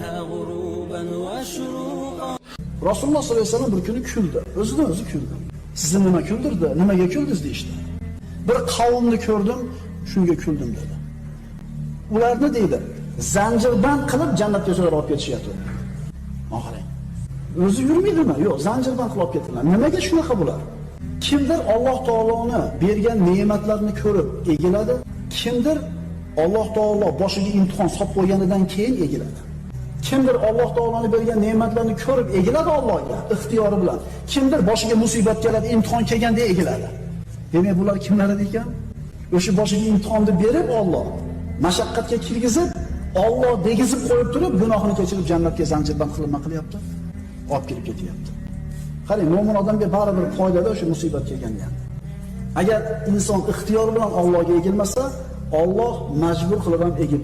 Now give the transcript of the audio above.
فيها غروبا وشروقا. Rasululloh sollallohu alayhi vasallam bir kuni kuldi. O'zidan o'zi kuldi. Sizni nima kuldirdi? Nimaga kuldingiz deyishdi. Bir qavmni ko'rdim, shunga kuldim dedi. Ularni deydi, zanjirband qilib jannatga so'rab olib ketishyapti. Qarang. O'zi yurmaydimi? Yo'q, zanjirband qilib olib ketiladi. Nimaga shunaqa bular? Kimdir Alloh taoloni bergan ne'matlarni ko'rib egiladi, kimdir Alloh taolo boshiga imtihon solib qo'yganidan keyin egiladi. Kimdir Alloh taoloni bergan ne'matlarni ko'rib egiladi Allohga ixtiyori bilan. Kimdir boshiga musibat keladi, imtihon kelganda egiladi. Demak, bular kimlar edi ekan? O'sha boshiga imtihonni berib Alloh mashaqqatga kirgizib, Alloh degizib qo'yib turib, gunohini kechirib jannatga zanjirband qilib nima qilyapti? Olib kirib ketyapti. Qarang, mo'min odamga baribir foydada o'sha musibat kelganda ham. Agar inson ixtiyor bilan Allohga egilmasa, Alloh majbur qilib ham egib